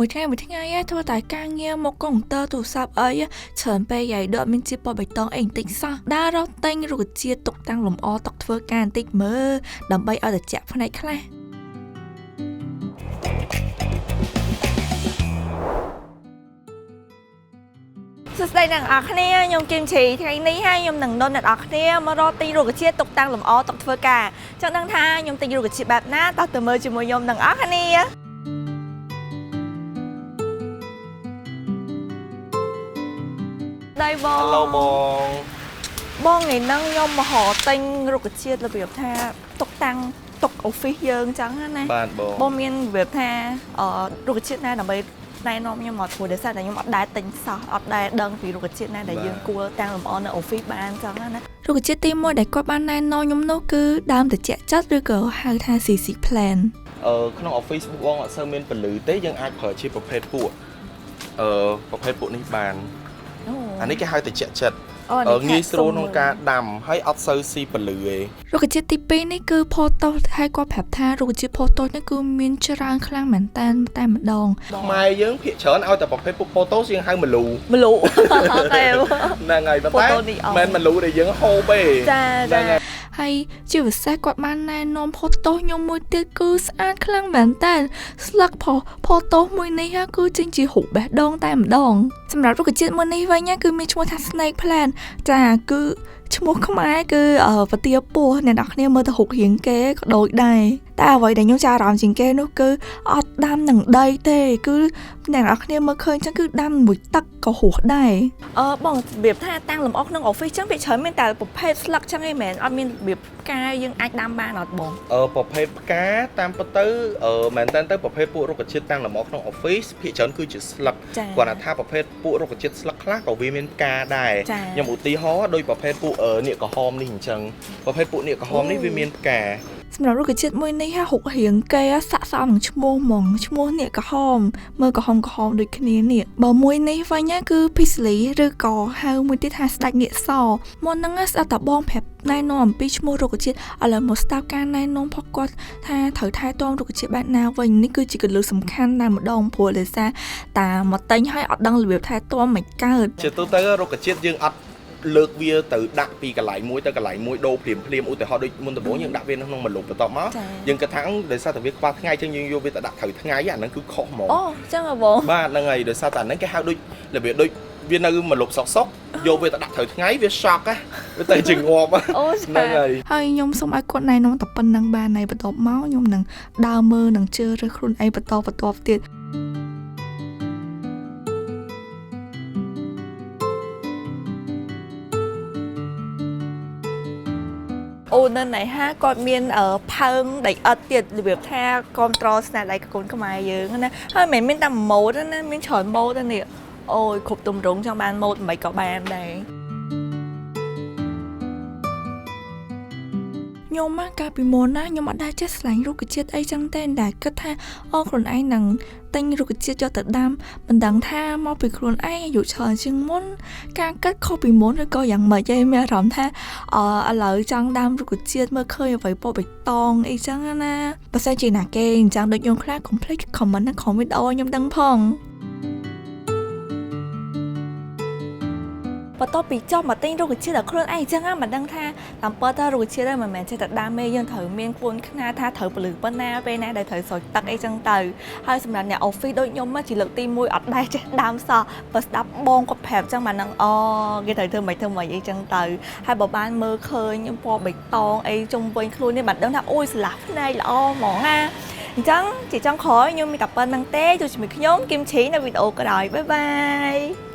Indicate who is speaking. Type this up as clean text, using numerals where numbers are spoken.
Speaker 1: មួយថ្ងៃមួយថ្ងៃធ្វើតែការងារមកកុំព្យូទ័រទូរស័ព្ទអីច្រើនពេកហើយដកមានជាពណ៌បៃតងអីបន្តិចសោះដើររកទិញរុក្ខជាតិទុកតាំងលម្អតុធ្វើការបន្តិចមើលដើម្បីឲ្យត្រជាក់ភ្នែកខ្លះ សួស្តីអ្នកនរគ្នាខ្ញុំគឹមឈីថ្ងៃនេះហើយខ្ញុំនឹងនុនអ្នកនរគ្នាមករកទិញរុក្ខជាតិទុកតាំងលម្អទុកធ្វើការចង់ដឹងថាខ្ញុំទិញរុក្ខជាតិបែបណាតោះទៅមើលជាមួយខ្ញុំទាំងអស់គ្នាដៃបង
Speaker 2: Hello បង
Speaker 1: បងថ្ងៃហ្នឹងខ្ញុំមករកទិញរុក្ខជាតិរបៀបថាទុកតាំងទុក office យើងអញ្ចឹងណា
Speaker 2: បាទបង
Speaker 1: បងមានរបៀបថារុក្ខជាតិណាដើម្បីណែនាំខ្ញុំមកព្រោះដោយសារតែខ្ញុំអត់ដែលទិញសោះអត់ដែលដឹងពីរុក្ខជាតិណាដែលយើងគួរតាំងលម្អនៅ office បានអញ្ចឹងណារុក្ខជាតិទី1ដែលគាត់បានណែនាំខ្ញុំនោះគឺដើមត្រជាក់ចិត្តឬក៏ហៅថា CC plant
Speaker 2: ក្នុង office បងអត់សូវមានពលឺទេយើងអាចប្រើជាប្រភេទពួកប្រភេទពួកនេះបានអានេះគេហៅត្រជាក់ចិត្តងាយស្រួលក្នុងការដាំហើយអត់សូវស៊ីពលឺទេ
Speaker 1: រុក្ខជាតិទី2នេះគឺ Pothos ហើយគាត់ប្រាប់ថារុក្ខជាតិ Pothos នេះគឺមានច្រើនខ្លាំងមែនតើតែម្ដង
Speaker 2: ខ្មែរយើងភាគច្រើនឲ្យតែប្រភេទពួក Pothos យើងហៅម្លូ
Speaker 1: ម្លូ តែ
Speaker 2: ហ្នឹងហើយប៉ុន្តែ
Speaker 1: Pothos នេះអ
Speaker 2: មិនម្លូដែលយើងហូបទេ
Speaker 1: ចា ចា
Speaker 2: ហ្នឹងហើយ
Speaker 1: ហើយជាពិសេសគាត់បានណែនាំ Pothos ខ្ញុំមួយទៀតគឺស្អាតខ្លាំងមែនតើស្លឹក Pothos មួយនេះគឺចេញជារូបបេះដូងតែម្ដងសម្រាប់រុក្ខជាតិមួយនេះវិញគឺមានឈ្មោះថា Snake Plant ចាគឺឈ្មោះខ្មែរគឺពទាពស់អ្នកនរគ្នាមើលទៅរូបរាងគេក៏ដូចដែរតែអ្វីដែលខ្ញុំចាប់អារម្មណ៍ជាងគេនោះគឺអត់ដាំនឹងដីទេគឺអ្នកនរគ្នាមើលឃើញចឹងគឺដាំមួយទឹកក៏ហួសដែរបងរបៀបថាតាំងលម្អក្នុង office ចឹងវាច្រើនមានតែប្រភេទស្លឹកចឹងឯងមែនអត់មានរបៀបផ្កាយើងអាចដាំបានអត់បង
Speaker 2: ប្រភេទផ្កាតាមពិតទៅមែនតើទៅប្រភេទពួករុក្ខជាតិតាំងលម្អក្នុង office ភាគច្រើនគឺជាស្លឹក
Speaker 1: ចា
Speaker 2: គាត់ថាប្រភេទពួករុក្ខជាតិស្លឹកខ្លះក៏វាមានផ្កាដែរ
Speaker 1: ចា
Speaker 2: ខ្ញុំឧទាហរណ៍ដូចប្រភេទពួកនាគក្រហមនេះអញ្ចឹងប្រភេទពួកនាគក្រហមនេះវាមានផ្កា
Speaker 1: សម្រាប់រុក្ខជាតិមួយនេះហុករៀងគេស័កសមនឹងឈ្មោះហ្មងឈ្មោះនេះក្រហមមើលក្រហមក្រហមដូចគ្នានេះបើមួយនេះវិញគឺ Pisley ឬក៏ហៅមួយទៀតថាស្ដេចនាគសមុនហ្នឹងស្ដាប់តាបងប្រាប់ណែនាំអំពីឈ្មោះរុក្ខជាតិឥឡូវមកស្ដាប់ការណែនាំផុកគាត់ថាត្រូវថែទាំរុក្ខជាតិបែបណាវិញនេះគឺជាគន្លឹះសំខាន់តែម្ដងព្រោះដោយសារតាមកទិញឲ្យអត់ដឹងរបៀបថែទាំមិនកើត
Speaker 2: ជាទូទៅរុក្ខជាតិយើងអត់លើកវាទៅដាក់ពីកន្លែងមួយទៅកន្លែងមួយដូរភ្លាមភ្លាមឧទាហរណ៍ដូចមុនដំបូងយើងដាក់វានៅក្នុងម្លប់បន្ទាប់មកយើងគិតថាដោយសារតែវាខ្វះថ្ងៃអញ្ចឹងយើងយកវាទៅដាក់ត្រូវថ្ងៃអាហ្នឹងគឺខុសហ្មង
Speaker 1: អូចឹងហ៎បង
Speaker 2: បាទហ្នឹងហើយដោយសារតែអាហ្នឹងគេហៅដូចរបៀបដូចវានៅម្លប់សុកសុកយកវាទៅដាក់ត្រូវថ្ងៃវា shock ណាវាទៅជាងាប់
Speaker 1: អូ
Speaker 2: ហ្នឹងហើយ
Speaker 1: ហើយខ្ញុំសូមឲ្យគាត់ណែនាំតែប៉ុណ្្នឹងបានហើយបន្ទាប់មកខ្ញុំនឹងដើរមើលនិងជឿរើសខ្លួនឯងបន្តបន្ទាប់ទៀតអូនៅណៃហាគាត់មានផើងដីឥដ្ឋទៀតរបៀបថាគ្រប់ត្រស្នាដៃកូនខ្មែរយើងណាហើយមិនមែនមានតែម៉ូតណាមានច្រើនម៉ូតនេះអូយគ្រប់ទម្រង់ចង់បានម៉ូតមិនក៏បានដែរខ្ញុំមកកាលពីមុនណាខ្ញុំអត់ដែលចេះស្រឡាញ់រុក្ខជាតិអីចឹងទេតែគិតថាអូខ្លួនឯងនឹងទិញរុក្ខជាតិយកទៅដាំមិនដឹងថាមកពីខ្លួនឯងអាយុច្រើនជាងមុនការគិតខុសពីមុនឬក៏យ៉ាងម៉េចឯងមានអារម្មណ៍ថាឥឡូវចង់ដាំរុក្ខជាតិមើលឃើញអ្វីពណ៌បៃតងអីចឹងណាបើសិនជាណាគេអញ្ចឹងដូចខ្ញុំខ្លះកុំភ្លេច comment នៅក្រោមវីដេអូខ្ញុំដឹងផងបន្ទាប់ពីចុះមកទិញរុក្ខជាតិដល់ខ្លួនឯងអញ្ចឹងមិនដឹងថាតាមពិតទៅរុក្ខជាតិហ្នឹងមិនមែនចេះតែដាំទេយើងត្រូវមានខ្លួនខ្នាថាត្រូវពលឺប៉ុណ្ណាពេលណាដែលត្រូវស្រោចទឹកអីចឹងទៅហើយសម្រាប់អ្នក office ដូចខ្ញុំជាលើកទី1អត់ដែលចេះដាំសោះបើស្ដាប់បងគាត់ប្រាប់ចឹងបាននឹងអូគេត្រូវធ្វើម៉េចធ្វើម៉េចអីចឹងទៅហើយបើបានមើលឃើញពណ៌បៃតងអីជុំវិញខ្លួននេះបានដឹងថាអូយស្រឡះភ្នែកល្អហ្មងណាអញ្ចឹងជាចុងក្រោយខ្ញុំមានតែប៉ុណ្្នឹងទេជួបជាមួយខ្ញុំគឹមឈីនៅវីដេអូក្រោយបាយបាយ